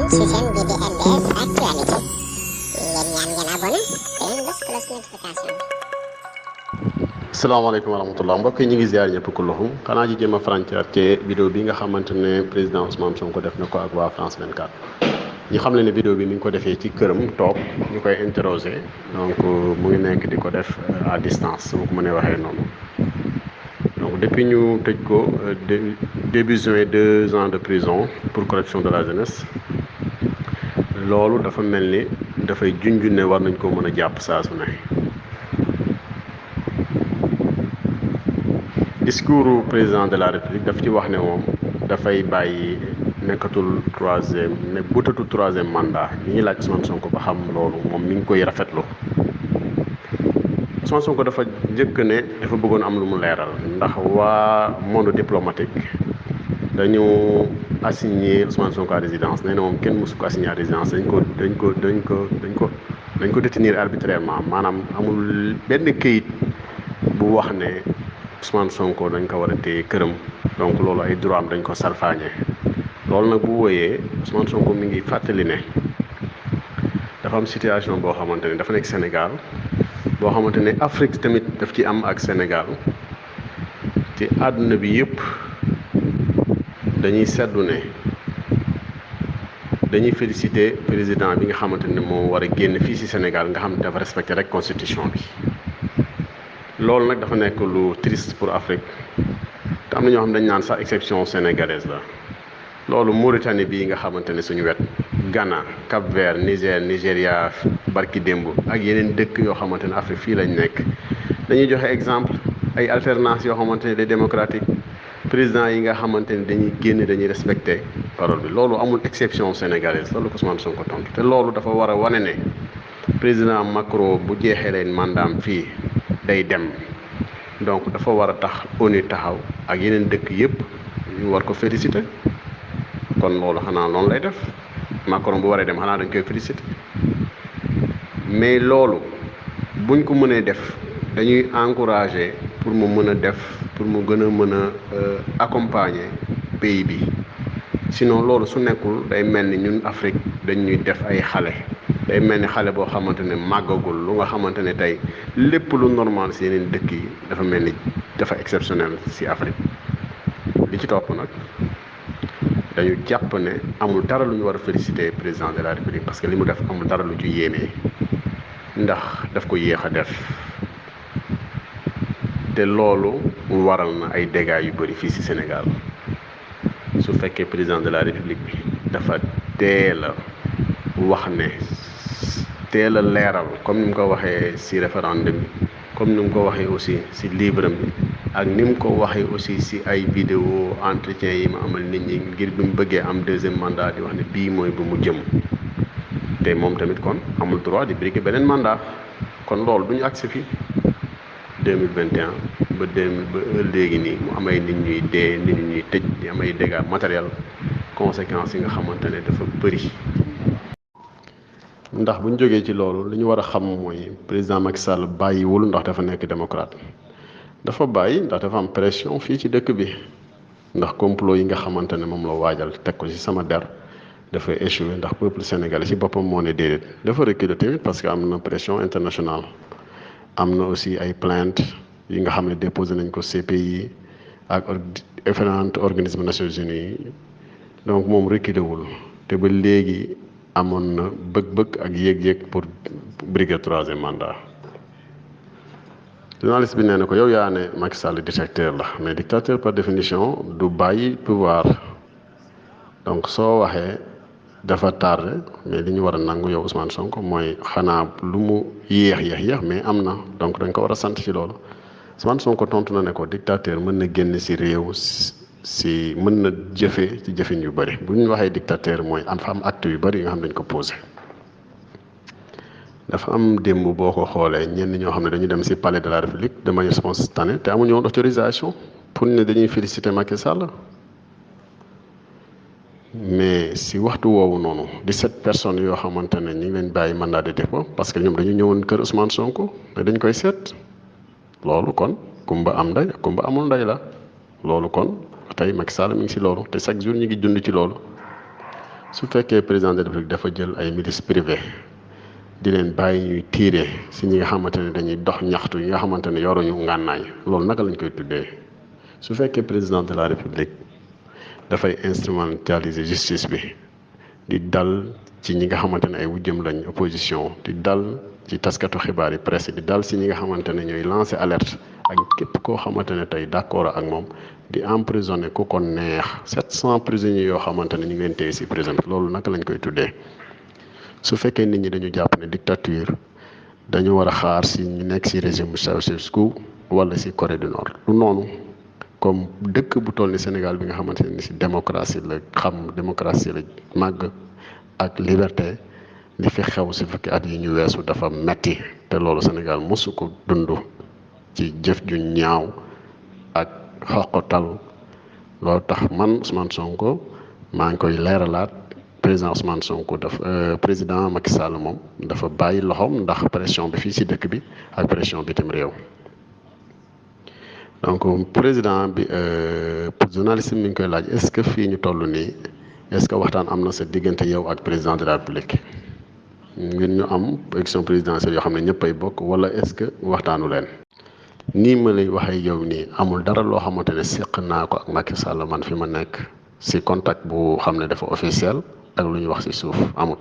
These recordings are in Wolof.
ci seen bi di LS Actualité ngeen ñaan ngeen abonné te ngeen bës cloche notification bi. salaamaaleykum wa rahmatulah mbokk yi ñu ngi ziar ñëpp ku loxum xanaa ji jéem a frontière ci vidéo bi nga xamante ne président Ousmane Sonko def na ko ak waa France 24 ñu xam ne vidéo bi mi ngi ko defee ci këram toog ñu koy interroger donc mu ngi nekk di ko def à distance su ma ko mënee waxee noonu donc depuis ñu tëj ko début juin 2 ans de prison pour corruption de la jeunesse loolu dafa mel ni dafay junj ne war nañ ko mën a jàpp saa su ne. discours président de la république daf ci wax ne moom dafay bàyyi nekkatul troisième ne butatul troisième mandat ñi ngi laaj Ousmane Sonko ba xam loolu moom mi ngi koy rafetlu Ousmane Sonko dafa njëkk ne dafa bëggoon am lu mu leeral ndax waa monde diplomatique dañu assigné Ousmane Sonko à résidence nee na moom kenn mësu ko assigné à résidence dañ ko détenir arbitrairement maanaam amul benn këyit bu wax ne Ousmane Sonko dañ ko war a téye këram donc loolu ay droit am dañ ko salfaañe loolu nag bu wëyee Ousmane Sonko mi ngi fàttali ne dafa am situation boo xamante ne dafa nekk Sénégal boo xamante ne Afrique tamit daf ci am ak Sénégal ci àdduna bi yëpp dañuy seddu ne dañuy féliciter président bi nga xamante ne moo war a génn fii ci Sénégal nga xam ne dafa respecté rek constitution bi. loolu nag dafa nekk lu triste pour Afrique te am na ñoo xam dañ naan sax exception sénégalaise la loolu Mauritanie bii nga xamante ne suñu wet Ghana Cap-Vert Niger Nigéria barki démb ak yeneen dëkk yoo xamante ne Afrique fii lañ nekk dañuy joxe exemple ay alternance yoo xamante ne day démocratique président yi nga xamante ne dañuy génn dañuy respecté parole bi loolu amul exception sénégalaise loolu ko Ousmane Sonko tontu te loolu dafa war a wane ne président Macron bu jeexee leen mandaam fii day dem donc dafa war a tax ONU taxaw ak yeneen dëkk yëpp ñu war ko féliciter kon loolu xanaa loolu lay def Macron bu waree dem xanaa dañ koy féliciter mais loolu buñ ko mënee def dañuy encourager pour mu mën a def pour mu gën a mën a accompagner pays bi sinon loolu su nekkul day mel ni ñun Afrique dañuy def ay xale. day mel ni xale boo xamante ne màggagul lu nga xamante ne tey lépp lu normal si yeneen dëkk yi dafa mel ni dafa exceptionnel si Afrique li ci topp nag dañu jàpp ne amul dara lu ñu war a féliciter président de la République parce que li mu def amul dara lu ci yéeme ndax daf ko yéex a def te loolu waral na ay dégâts yu bëri fii si Sénégal su fekkee président de la République bi dafa teel a wax ne teel a leeral comme ni mu ko waxee ci référendum bi comme ni mu ko waxee aussi ci livre bi ak ni mu ko waxee aussi ci ay vidéo entretien yi ma amal nit ñi ngir bi mu bëggee am deuxième mandat di wax ne bii mooy bu mu jëm te moom tamit kon amul droit di briguer beneen mandat kon loolu du ñu agsi fi 2021 ba léegi nii mu am ay nit ñuy dee nit ñuy tëj di am ay dégâts matériels conséquences yi nga xamante ne dafa bëri. ndax bu ñu jógee ci loolu li ñu war a xam mooy président Macky Sall bàyyiwul ndax dafa nekk démocrate dafa bàyyi ndax dafa am pression fii ci dëkk bi ndax complot yi nga xamante ne moom la waajal teg ko ci sama der dafa échoué ndax peuple sénégalais ci boppam moo ne déedéet dafa reculer tamit parce que am na pression internationale am na aussi ay plainte yi nga xam ne déposé nañ ko CPI ak différents organismes Nations Unies donc moom reculer wul te ba léegi. amoon na bëgg-bëgg ak yéeg-yéeg pour briguer troisième mandat journaliste bi nee na ko yow yaa ne Macky Sall dictateur la mais dictateur par définition du bàyyi pouvoir donc soo waxee dafa tardé mais li ñu war a nangu yow Ousmane Sonko mooy xanaa lu mu yéex mais am na donc dañ ko war a sant ci loolu Ousmane Sonko tontu na ne ko dictateur mën na génn ci réew si mën na jëfe ci jëfin yu bëri bu ñu waxee dictateur mooy am fa am acte yu bëri yi nga xam ne dañ ko posé dafa am démb boo ko xoolee ñenn ñoo xam ne dañu dem si palais de la République de manière spontanée te amuñu woon autorisation pour ne dañuy féliciter Macky Sall mais si waxtu woowu noonu 17 personnes yoo xamante ne ñu ngi leen bàyyi mandat de dépôt parce que ñoom dañu ñëwoon kër Ousmane Sonko te dañ koy seet loolu kon kumba am ndey kumba amul ndey la loolu kon. tey Macky Sall mi ngi ci loolu te chaque jour ñu ngi dund ci loolu su fekkee président de la République dafa jël ay milices privées di leen bàyyi ñuy tiire si ñi nga xamante ne dañuy dox ñaxtu yi nga xamante ne yoruñu ngànnaay loolu naka lañ koy tuddee su fekkee président de la République dafay instrumentaliser justice bi di dal ci ñi nga xamante ne ay wujjëm lañ opposition di dal ci taskatu xibaar yi presse di dal si ñi nga xamante ne ñooy lancer alerte ak képp koo xamante ne tey d'accord ak moom di emprisonné ku ko neex 700 prisonniers yoo xamante ne ñu ngi leen téye si prison bi loolu naka lañ koy tuddee su fekkee nit ñi dañu jàpp ne dictature dañu war a xaar si ñu nekk si régime Ceausescu wala si Corée du Nord lu noonu comme dëkk bu toll ni Sénégal bi nga xamante ne si démocratie la xam démocratie la màgg ak liberté li fi xew si fukki at yi ñu weesu dafa metti te loolu Sénégal mosu ko dund ci jëf ju ñaaw ak xoqatal loolu tax man Ousmane Sonko maa ngi koy leeralaat président Ousmane Sonko président Macky Sall moom dafa bàyyi loxoom ndax pression bi fii si dëkk bi ak pression bitim réew donc président bi pour journaliste mi ngi koy laaj est-ce que fii ñu toll nii est-ce que waxtaan am na sa diggante yow ak président de la République ngir ñu am élection présidentielle yoo xam ne ñëpp ay bokk wala est-ce que waxtaanu leen. nii ma lay waxee yow nii amul dara loo xamante ne seq naa ko ak Macky Sall man fi ma nekk si contact bu xam ne dafa officiel ak lu ñu wax si suuf amul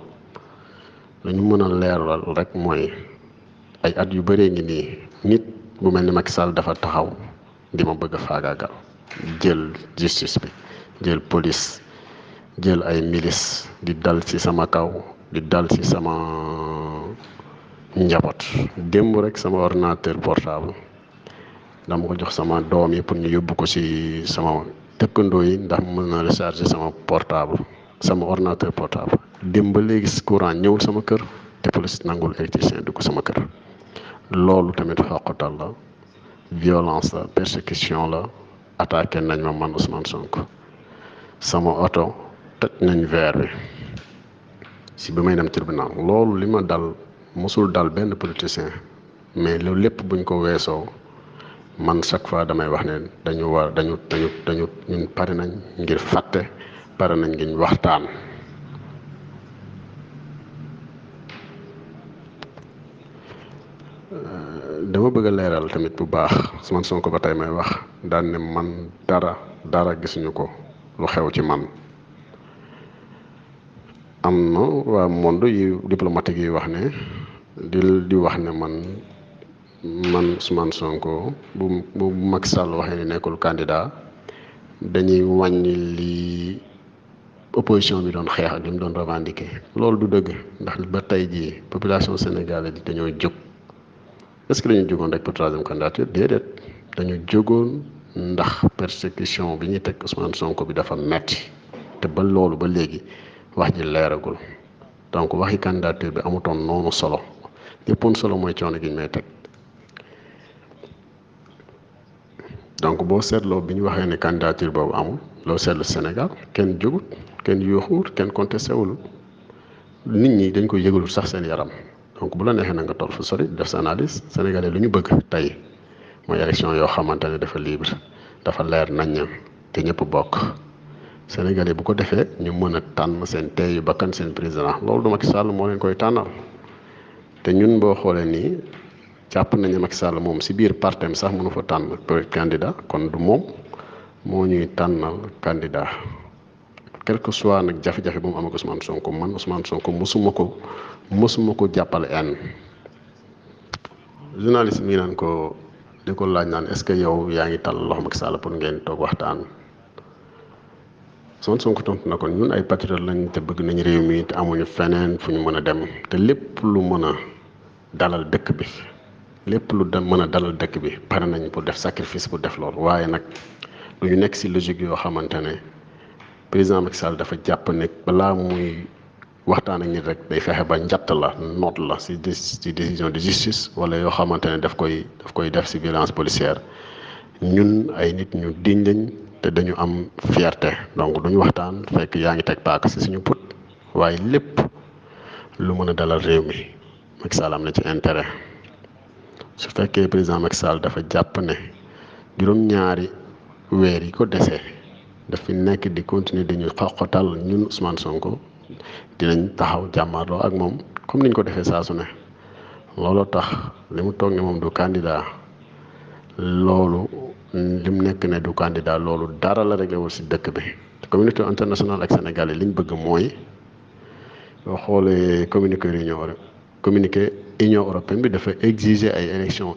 lu ñu mën a leeral rek mooy ay at yu bëree ngi nii nit bu mel ni Macky Sall dafa taxaw di ma bëgg a faagaagal jël justice bi jël police jël ay milice di dal ci sama kaw di dal ci sama njaboot démb rek sama ordinateur portable dama ko jox sama doom yi pour ñu yóbbu ko ci sama dëkkandoo yi ndax mën na recharger sama portable sama ordinateur portable démb ba léegi courant ñëwul sama kër te police nangul électricien dugg sama kër loolu tamit xoqatal la violence la persécution la attaqué nañ ma man Ousmane Sonko sama oto toj nañ verre bi si bi may dem tribunal loolu li ma dal mosul dal benn politicien mais loolu lépp buñ ko weesoo man chaque fois damay wax ne dañu ñun pare nañ ngir fàtte pare nañ ngir waxtaan dama bëgg a leeral tamit bu baax Ousmane Sonko ba tey may wax daan ne man dara gisuñu ko lu xew ci man am na waa monde yu diplomatique yi wax ne di wax ne man Ousmane Sonko bu Macky Sall waxee ne nekkul candidat dañuy wàññi li opposition bi doon xeex ak li mu doon revendiquer loolu du dëgg ndax ba tey jii population sénégalaise yi dañoo jóg est-ce que dañu jógoon rek pour troisième candidature déedéet dañu jógoon ndax persécution bi ñuy teg Ousmane Sonko bi dafa metti te ba loolu ba léegi wax ji leeragul donc waxi candidature bi amutoon noonu solo léppoon solo mooy coono gi ñu may teg donc boo seetloo bi ñu waxee ne candidature boobu amul loo seetlu Sénégal kenn jógut kenn yuuxuwut kenn contesté wul nit ñi dañ koy yëgalul sax seen yaram donc bu la neexee na nga toll fu sori def sa analyse sénégalais lu ñu bëgg tey mooy élection yoo xamante ne dafa libre dafa leer nañ te ñëpp bokk sénégalais bu ko defee ñu mën a tànn seen teeyu bakkan seen président loolu du Macky Sall moo leen koy tànnal te ñun boo xoolee nii jàpp nañu Macky Sall moom si biir partem sax mënu fa tànn candidat kon du moom moo ñuy tànnal candidat quel que soit nag jafe-jafe bu mu am ak Ousmane Sonko man Ousmane Sonko mosuma ko jàppale en journaliste mi ngi naan ko di ko laaj naan est-ce que yow yaa ngi tàll loxo Macky Sall pour ngeen toog waxtaan Ousmane Sonko tontu na kon ñun ay patriote lañ te bëgg nañ réew mi te amuñu feneen fu ñu mën a dem te lépp lu mën a dalal dëkk bi mën a dalal dëkk bi pare nañ pour def sacrifice pour def loolu waaye nag du ñu nekk ci logique yoo xamante ne président Macky Sall dafa jàpp ne balaa muy waxtaan ak nit rek day fexe ba njatt la noot la ci décision de justice wala yoo xamante ne daf koy def ci violence policière ñun ay nit ñu diñ lañ te dañu am fierté donc duñu waxtaan fekk yaa ngi teg paaka ci suñu put waaye lépp lu mën a dalal réew mi Macky Sall am na ci intérêt su fekkee président Macky Sall dafa jàpp ne juróom-ñaari weer yi ko desee dafi nekk di continuer dañu xoqatal ñun Ousmane Sonko dinañ taxaw jàmmaarloo ak moom comme niñ ko defee saa su ne looloo tax li mu toog ne moom du candidat loolu li mu nekk ne du candidat loolu dara la réglé wul si dëkk bi communauté internationale ak Sénégal yi li ñu bëgg mooy boo xoolee communiqué Union européenne bi dafa exiger ay élections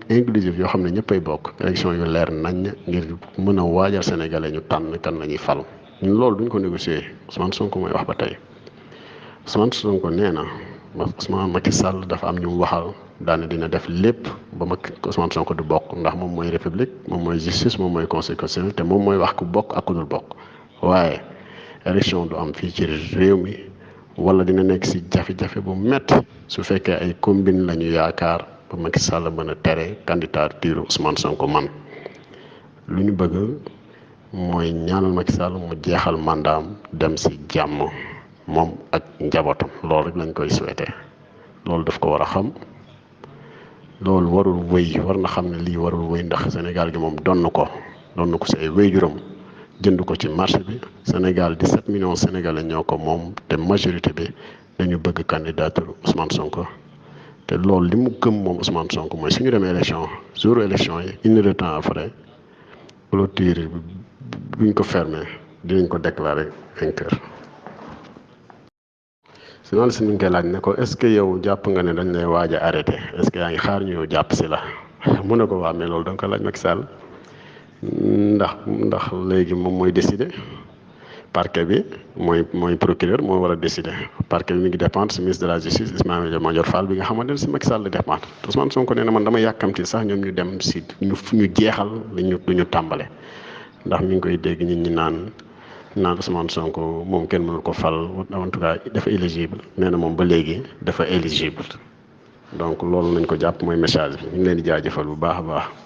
inclusives yoo xam ne ñëppay bokk élections yu leer nañ ngir mën a waajal sénégalais ñu tànn kan la ñuy fal ñun loolu duñ ko négocier Ousmane Sonko mooy wax ba tey Ousmane Sonko nee na Macky Sall dafa am ñu mu waxal daane dina def lépp ba Ousmane Sonko du bokk ndax moom mooy république moom mooy justice moom mooy conseil constitutionnel te moom mooy wax ku bokk ak ku dul bokk waaye élection du am fii ci réew mi wala dina nekk si jafe-jafe bu métti su fekkee ay combine la ñu yaakaar ba Macky Sall mën a tere candidature Ousmane Sonko man lu ñu bëgg mooy ñaanal Macky Sall mu jeexal mandaam dem si jàmm moom ak njabootam loolu rek lañ koy souhaité loolu daf ko war a xam loolu warul wéy war na xam ne lii warul wéy ndax Sénégal gi moom donn ko si ay wéyjuram jënd ko ci marché bi Sénégal 17 millions sénégalais ñoo ko moom te majorité bi dañu bëgg candidature Ousmane Sonko te loolu li mu gëm moom Ousmane Sonko mooy suñu demee jour élection yi 1 heure de temps après clôture buñ ko fermé dinañ ko déclarer vainqueur. sinon si ñu ngi koy laaj ne ko est-ce que yow jàpp nga ne dañ lay waaj a arrêté est-ce que yaa ngi xaar ñu yow jàpp si la mu ne ko waa mais loolu da nga ko laaj Macky Sall ndax léegi moom mooy décider parquet bi mooy procureur moo war a décider parquet bi mi ngi dépendre si ministre de la justice Ismaïla Madior Fall bi nga xamante ne si Macky Sall la dépendre Ousmane Sonko nee na man dama yàkkamti sax ñoom ñu dem si ñu jeexal lu ñu tàmbale ndax mi ngi koy dégg nit ñi naan Ousmane Sonko moom kenn mënul ko fal en tout cas dafa éligible nee na moom ba léegi dafa éligible donc loolu nañ ko jàpp mooy message bi ñu ngi leen di jaajëfal bu baax a baax.